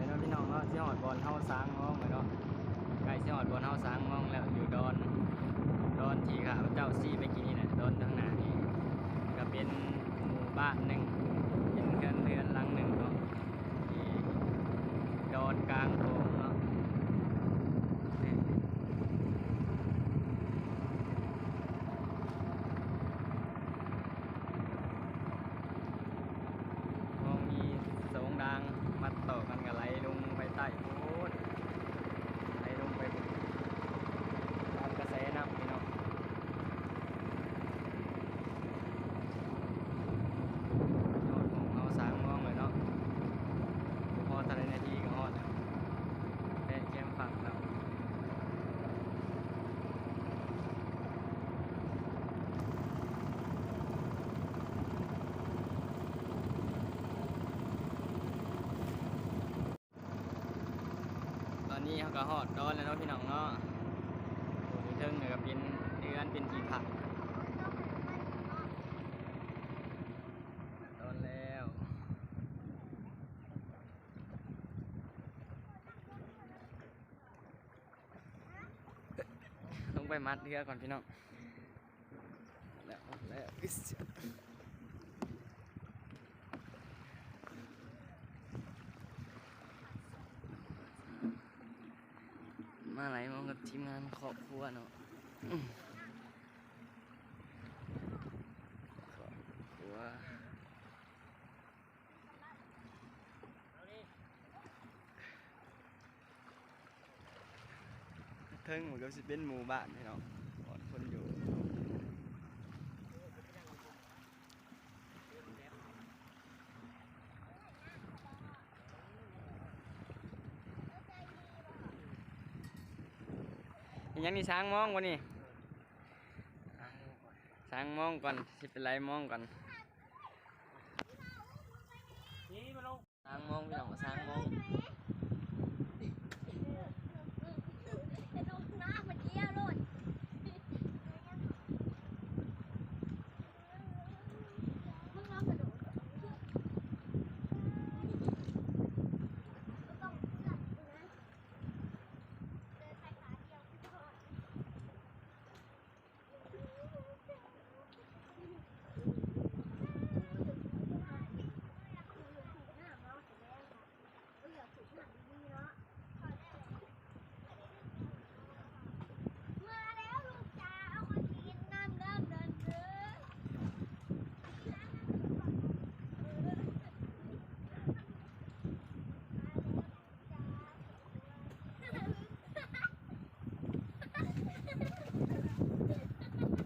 ແລ້ວເນາະພີ່ນ້ອງເນາະ ຊິຮອດບ່ອນເຮົາສ້າງມອງແລ້ວເນາະ ໃກ້ຊິຮອດບ່ອນເຮົາສ້າງມອງແລ້ວ ຢູ່ດອນ ດອນທີ່ຂ້າພະເຈົ້າຊີ້ໄປກີ້ນີ້ແຫຼະ ດອນທາງໜ້ານີ້ ກະເປັນໝູ່ບ້ານໜຶ່ງ ເປັນເຮືອນ ເຮືອນຫຼັງໜຶ່ງເນາະ ທີ່ດອນກາງໂຂງເນາະ. ມອງມີສອງດາງມັດຕໍ່ກັນກະໄຫຼລົງໄປໃຕ້ພຸ້ນ ໄຫຼລົງໄປຕາມກະແສນ້ຳພີ່ນ້ອງ. ຮອດໝ່ອງເຮົາສ້າງມອງແລ້ວເນາະ ບໍ່ພໍເທົ່າໃດນາທີກະຮອດແລ້ວ ແຕະແຄມຝັ່ງແລ້ວ. ຕອນນີ້ເຮົາກະຮອດດອນແລ້ວເນາະພີ່ນ້ອງເນາະ ໂອ້ ຢູ່ເທິງນີ້ກະເປັນເຮືອນເປັນທີ່ພັກ ດອນແລ້ວ. ລົງໄປມັດເຮືອກ່ອນພີ່ນ້ອງ ແລ້ວ ແລ້ວ ມາຫຼາຍໝ່ອງກັບທີມງານຄອບຄົວເນາະ ຄອບຄົວ. ເທິງມັນກະຊິເປັນໝູ່ບ້ານພີ່ນ້ອງ ບ່ອນຄົນຢູ່ ເຮັດຫຍັງນີ້ ສ້າງມອງບໍ່ນີ້? ສ້າງມອງກ່ອນ ຊິໄປໄຫຼມອງກ່ອນ. ນີ້ມາລົງ ສ້າງມອງພີ່ນ້ອງ ສ້າງມອງ.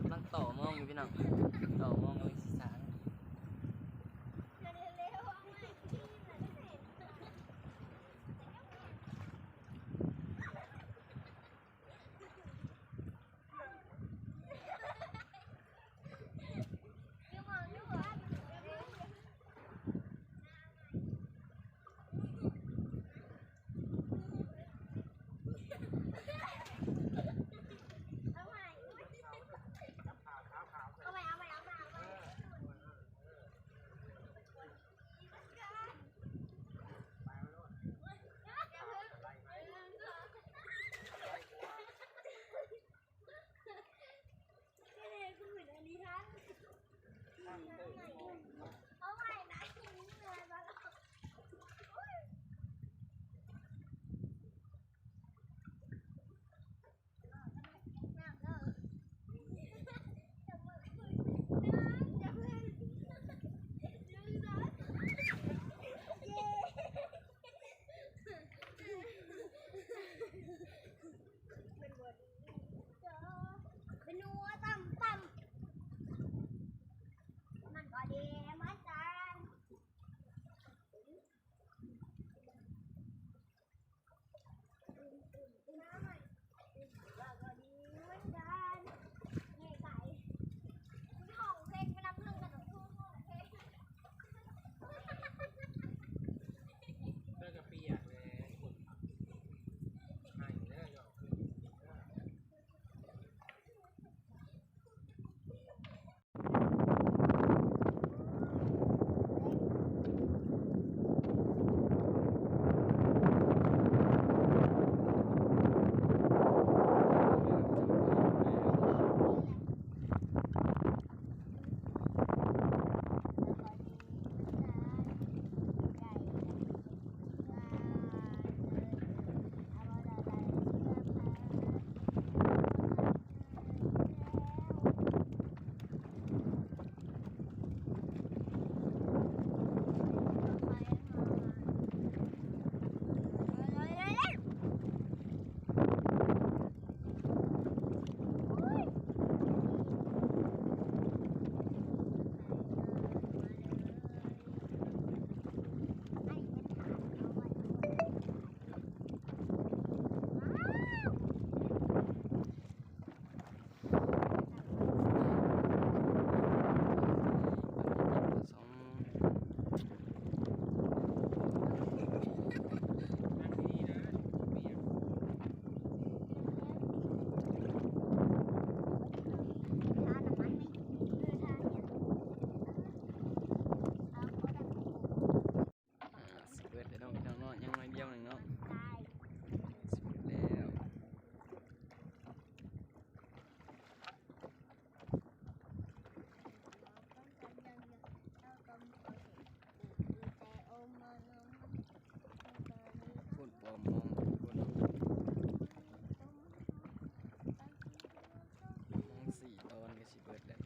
ກຳລັງຕໍ່ມອງຢູ່ພີ່ນ້ອງ ຕໍ່ມອງກຳລັງຊິສ້າງ. ຍັງໜ້ອຍດຽວໜຶ່ງເນາະ ຊິເບິດແລ້ວ. ຄົນປອມມອງ ຄົນ ມອງສີ່ຕອນກໍຊິເບິດແລ້ວ.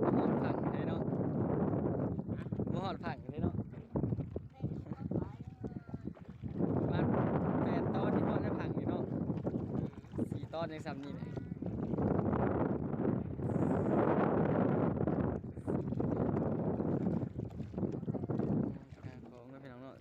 ບໍ່ຮອດຝັ່ງເດ້ເນາະ ບໍ່ຮອດຝັ່ງເດ້ເນາະ ປະມານແປດຕອນນີ້ຮອດແລ້ວຝັ່ງນີ້ເນາະ ສີ່ຕອນຍັງສ່ຳນີ້ແຫຼະ. ຂອງເນາະ ພີ່ນ້ອງເນາະ.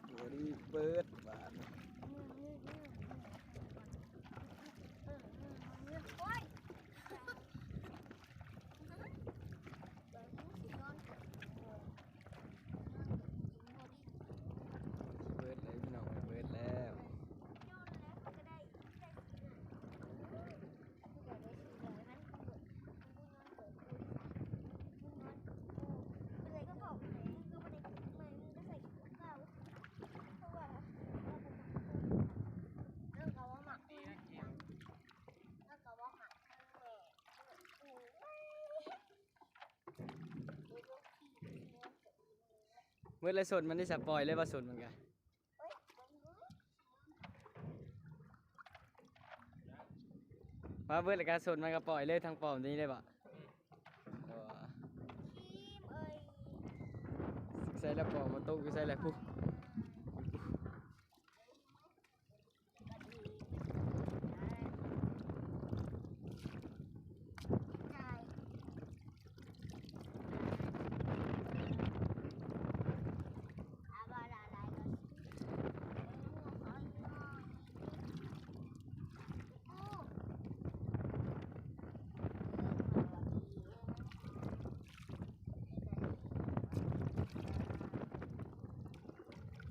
ໂອ້ ນີ້ເປີດບາດ ໂອ້ຍ ເປີດແລ້ວພີ່ນ້ອງ ເປີດແລ້ວ. ເບິດແລ້ວ ສົນມັນໄດ້ສະ ປ່ອຍເລີຍວ່າສົນມັນກະ ມາເບິດແລ້ວກະສົນມັນກະປ່ອຍເລີຍ ທາງປ້ອມນີ້ໄດ້ບໍ່? ບໍ່ ໃສ່ແລ້ວປ້ອມມາຕົກຢູ່ໃສແລ້ວພຸ້ນ. ເ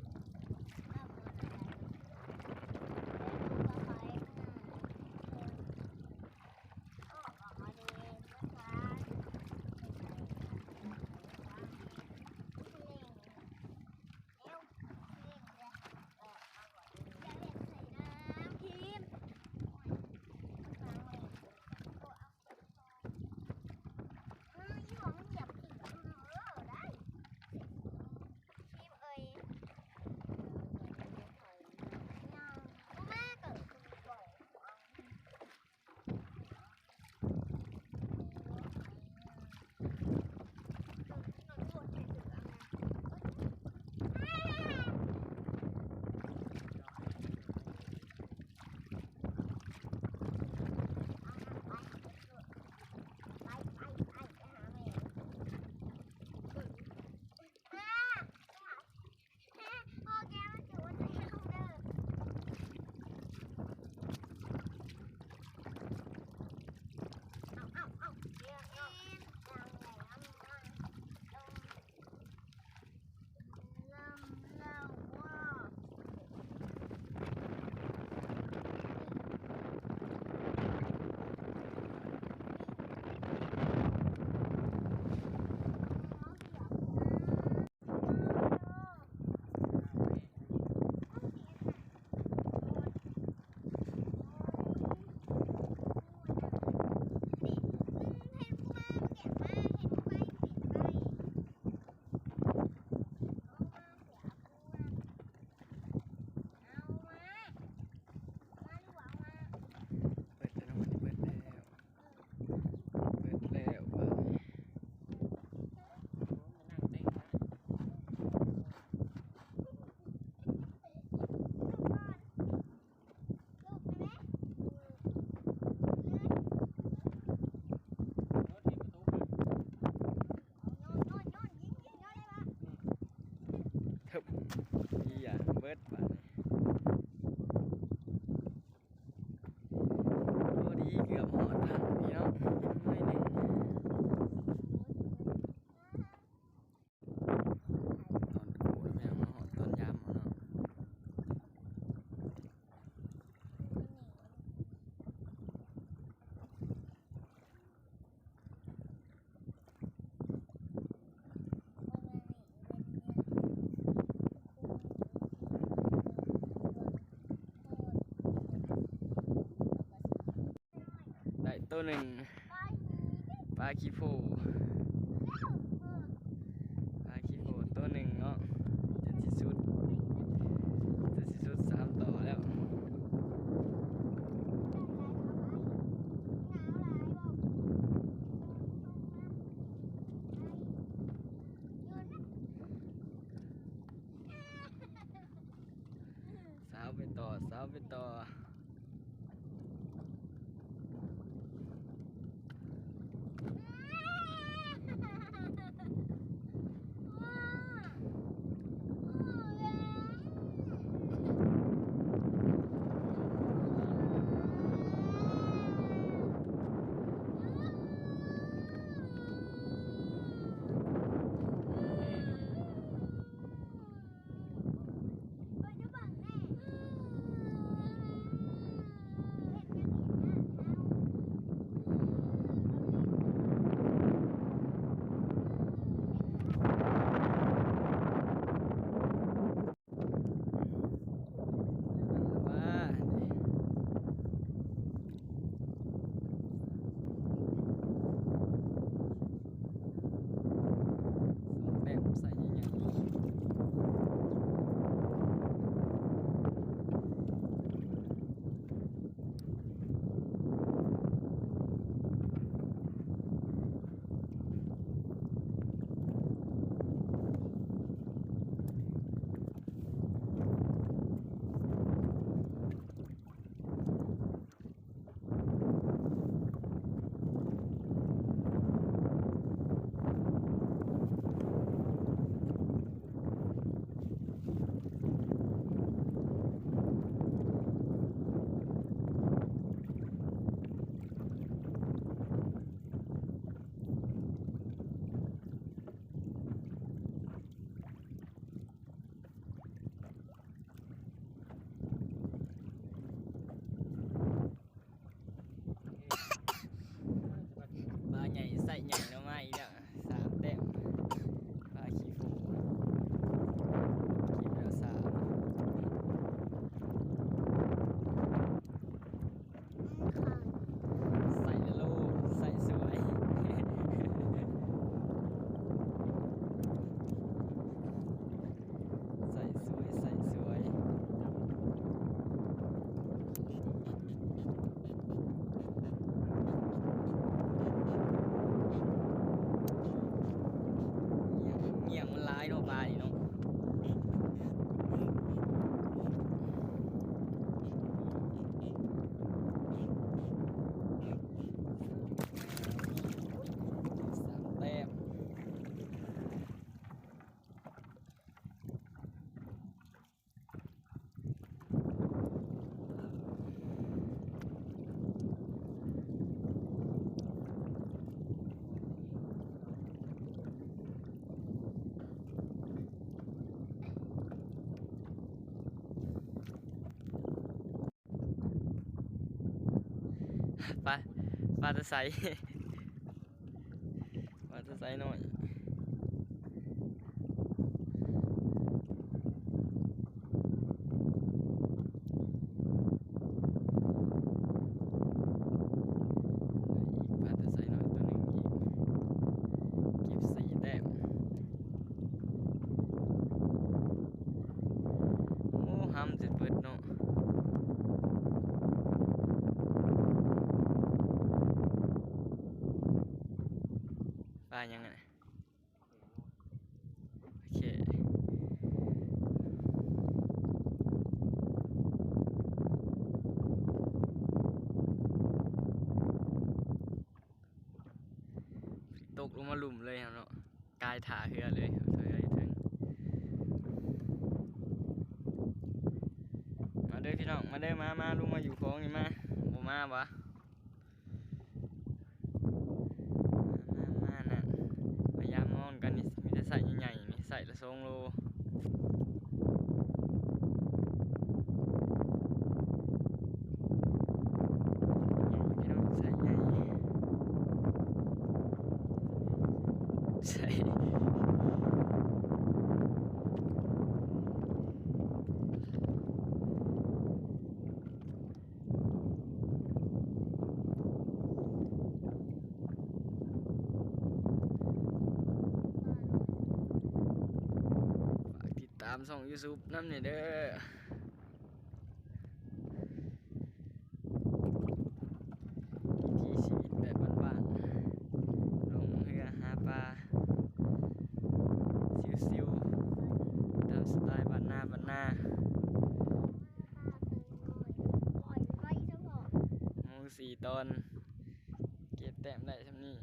ເອີຍ ເບິດບາດນີ້ ພໍດີເກືອບຮອດຝັ່ງພີ່ນ້ອງ ໜ້ອຍໜຶ່ງ. ຕອນກູແມ່ນມາຮອດຕອນຍາມເນາະ. ໄດ້ໂຕໜຶ່ງ ປາຂີ້ໂພ ປາຂີ້ໂພໂຕໜຶ່ງເນາະ ຈົນຊິສຸດ ຈົນຊິສຸດສາມຕໍ່ແລ້ວ. ສາວໄປຕໍ່ ສາວໄປຕໍ່. ແບບໃສ່ໃຫຍ່ໆ ປາໃຫຍ່ໄຊໃຫຍ່ເນາະ ມາອີກແລ້ວ ສາມແຕ້ມ ປາຂີ້ໂພ ເກັບແລ້ວສາມ. ໃສ່ລະໂລ ໃສ່ສວຍ ໃສ່ສວຍ ໃສ່ສວຍ ງຽງ ງຽງມັນຫຼາຍເນາະ ປານີ້ເນາະ. ສາມແຕ້ມ. ປາ ປາແຕ່ໄສ ປາແຕ່ໄສນ້ອຍ. ອີກ ປາແຕ່ໄຊນ້ອຍໂຕໜຶ່ງອີກ ເກັບສີ່ແຕ້ມ. ໂອ້ ຫຳຈົນເບິດເນາະ ປາຫຍັງຫັ້ນນະ. ໂອເຄ ຕົກລົງມາລຸ່ມເລີຍເຮົາເນາະ ກາຍທ່າເຮືອເລີຍ ເຮືອຢູ່ເທິງ. ພີ່ນ້ອງ ມາເດີ ມາ ມາ ລຸງມາຢູ່ຂອງນີ້ ມາ ບໍ່ມາຫວາ? ມາ ມາ ມາ ນັ້ນ ພະຍາຍາມມອງກັນນີ້ ມີແຕ່ໄຊໃຫຍ່ໆ ນີ້ ໄຊລະສອງໂລ. ໃຫຍ່ ພີ່ນ້ອງ ໄຊໃຫຍ່ ໃສ່ ຝາກຕິດຕາມຊ່ອງ YouTube ນຳແດ່ເດີ. ວິຖີຊີວິດແບບບ້ານໆ ລົງເຮືອຫາປາ ຊິວໆ ຕາມສະໄຕບ້ານນາ ບ້ານນາ. ໂມງສີ່ຕອນ ເກັບແຕ້ມໄດ້ຊ່ຳນີ້.